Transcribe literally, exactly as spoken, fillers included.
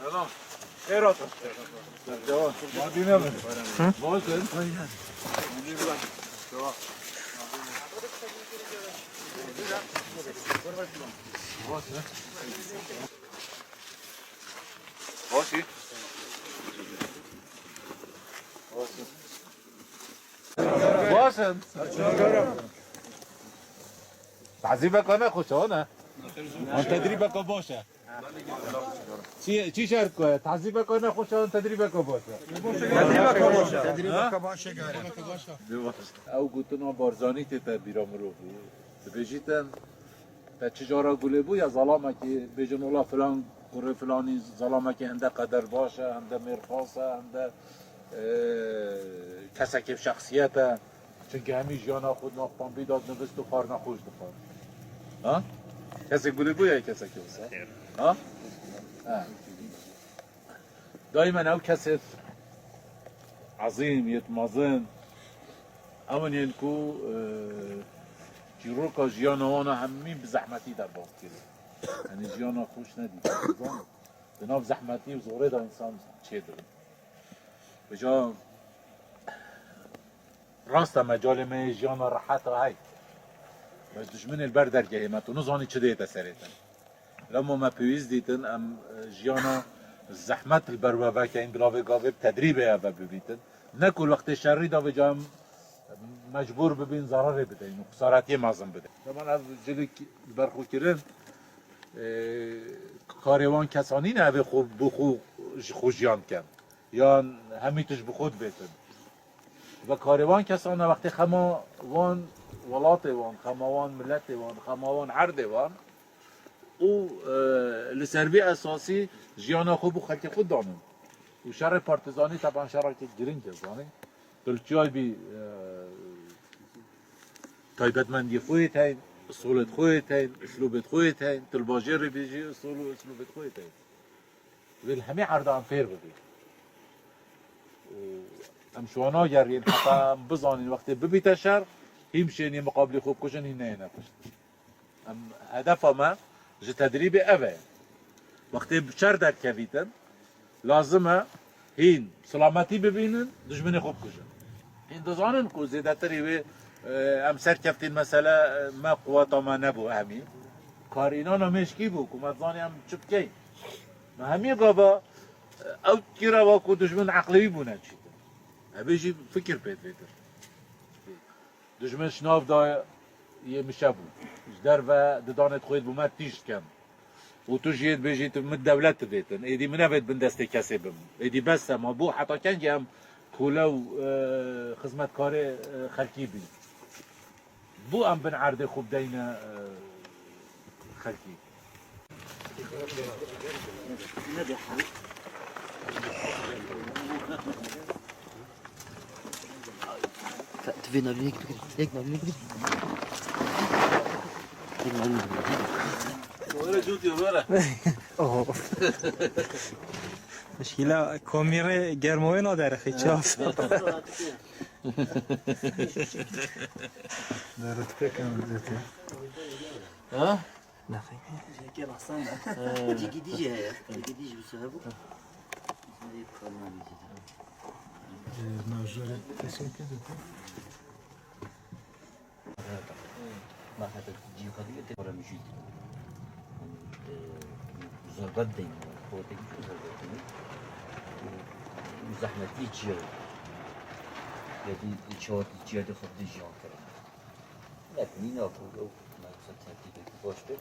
Tamam. Xêr olsun. Devam. Madine mi? Hı? Baş ver. Baş ver. Baş ver. Baş ver. Tazîbeka ne xweş e, ne? An tedrîbeka baş e. Çi, çi şer ku? Tazîbeka ne xweş e, tedrîbeka baş e. Tedrîbeka baş e. Tedrîbeka baş e. Ew gotina Barzanî tête bîra mirovî. Dibêjîtin, te çi cara gulê bû ya zalamekî bêjin, ola filan kurê filanî zalamekî hinde qeder baş e, hinde mêrxas e, hinde, e, kesekê şexsiyet e. Çunke hemî jiyana xwe di nav pambî de dinivist û xwarina xwe jî dixwar. Ha? Kesê gulê bû ya kesekî wisa? Ha? Ha. Daîmen ew kesê ezîm, yêt mezin, ew in yên ku, e, çîroka jiyana wan a hemî bi zehmetî derbas kirin. Yanî jiyana xweş nedîtin. Di nav zehmetî û zorê de însan çêdirin. Vêca rast e, mecalê me yê jiyana rehet a hey. Bes dijminê li ber dergehê me, tu nizanî çi dê te serê te. Lema me pêwîst dîtin, em, e, jiyana zehmet li ber we vekeyin, bila vê gavê bi tedrîbê ev bibîtin. Ne ku li wextê şerî de vêca em mecbûr bibîn zerarê bideyin û xesaretiyê mezin bideyin. Deman ev cilîk li ber xwe kirin, e, karê wan kesa nîne, ev ê xwe, bi xwe, ji xwe jiyan dikin. Yan hemî tişt bi xwe dibêtin. Ve karê wan kesan e, wextê xema wan welatê wan, xema wan miletê wan, xema wan erdê wan û, e, li ser vî esasî jiyana xwe bo xelkê xwe danin. Û şerê partîzanî teban şerekî giring e, zanî. Tu li çiyay bî, e, taybetmendiyê xwe yê teyn, usulê xwe yê teyn, uslûbê xwe yê teyn, tu li bajêrê bî jî usul û uslûbê xwe yê teyn. Wê li hemî erda em fêr bibîn. Û em ji wan nageriyên heta em bizanîn wextê bibîte şer, hîn bişênî miqabilî xwe bikujin, hîn neyêne kuştin. Em hedefa me ji tedrîbê ev e. Wextê bi şer derkevîtin, lazim e hîn silametî bibînin, dijminê xwe bikujin. Hîn dizanin ku zêdetirî wê, e, em serkeftîn, mesele, e, me, quweta me nebû hemî. Kar înan a mêşkî bû ku me dizanî em çi bikeyn. Me hemî gava, e, ew kira wa ku dijmin eqlê wî bûne çîtin. Evê jî fikir pê divêtin. Dijmin ji nav da yê mişe bû. Ji derve didanê xwe yê bo me tîj dikin. Û tu jî yê dibêjî tu min dewlet divêtin. Êdî min nevêt bin destê kesê bim. Êdî bes e, ma bo heta kengî em kole û, e, xizmetkarê, e, xelkî bîn? Bo em bin erdê xwe bideyne, e, xelkî? Ka-, tu vê navînê bigirî. Yek navînê bigirî. Yek navînê bigirî. Öyle diyor, öyle. Oho. Muşkila komîrê germoyê naderixî, çav. Derixî pêk em zêtî. Ha? Nexê. Jeke baxsan da. He. Cigidî jî heye. Cigidî jî bi sebebu. Ee, navjorê teşekkür ederim. Ma heta cî xwe dike tê xwe re mijûl dike. Ee, zorba dideyne, xortê kî zorba dideyne. Û zehmetî çi ye? Ya di çawa di çiya de xwe bide jiyan kirin. Nekinî naku ew maqsed tertîbekî baş be.